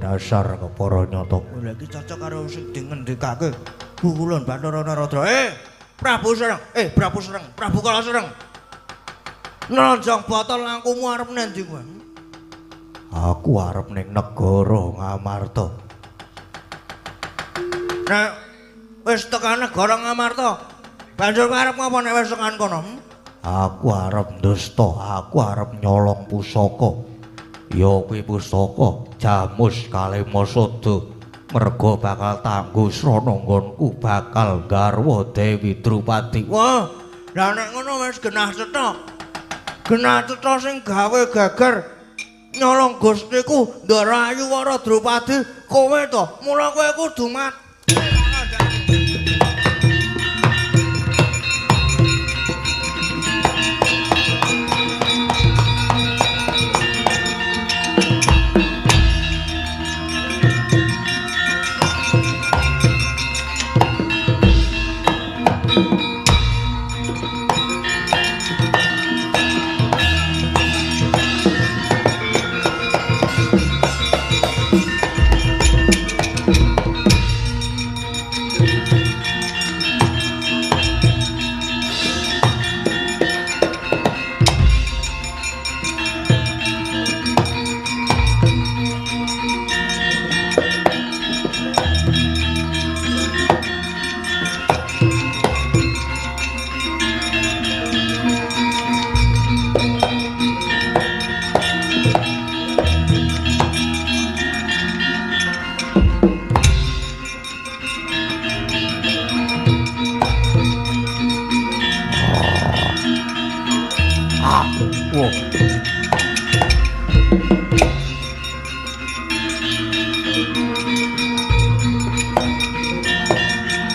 Dasar kepara nyata. Lha iki cocok karo sing dingendikake Kulon Bathara Narada. Prabu Sereng, Prabu Sereng, Prabu Kala Sereng. Nronjong botol langkumu arep nendi kowe? Aku arep ning negara Ngamarta. Nek wis tekan negara Ngamarta, banjur kowe arep ngapa nek wis tekan kono? Aku arep ndusta, aku arep nyolong pusaka. Ya kuwi pusaka Jamus Kalemasada. Merga bakal tanggo srana nggonku bakal garwa Dewi Drupadi. Wah, lah nek ngono wis genah cetha. Genah cetha sing gawe geger nyolong gustiku Ndara Ayu Wara Drupadi kowe to. Mula kowe kudu mati.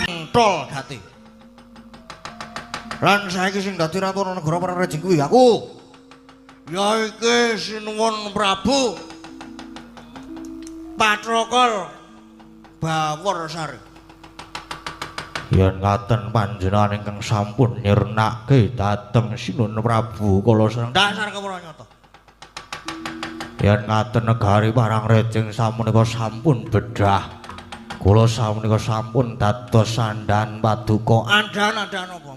Entol gati. Lan saiki sing dadi ratu negara Parang kuwi aku. Ya iki Sinuwun Prabu Patrokol Baworsari. Yen ngaten panjenengan ingkang sampun nyirnake dhateng Sinuwun Prabu Kala Sereng. Dasar kepara nyata. Yen ngaten negari Parang Rejeng sapunika sampun bedah. Kula sapunika sampun dados sandan paduka. Andan-andan apa?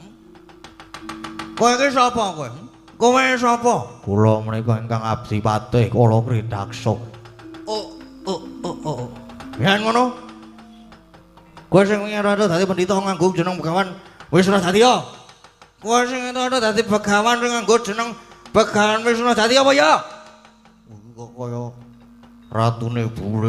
Kowe iki sapa kowe? Kowe sapa? Kula menika ingkang abdi patih Kala Kridaksa. Oh, oh, oh, oh. Yen ngono. Kowe sing wingi dadi pendhita nganggo jeneng Begawan Wisnujati ya. Kowe sing entuk dadi begawan sing nganggo jeneng Begawan Wisnujati apa ya? Kok kaya ratune bule.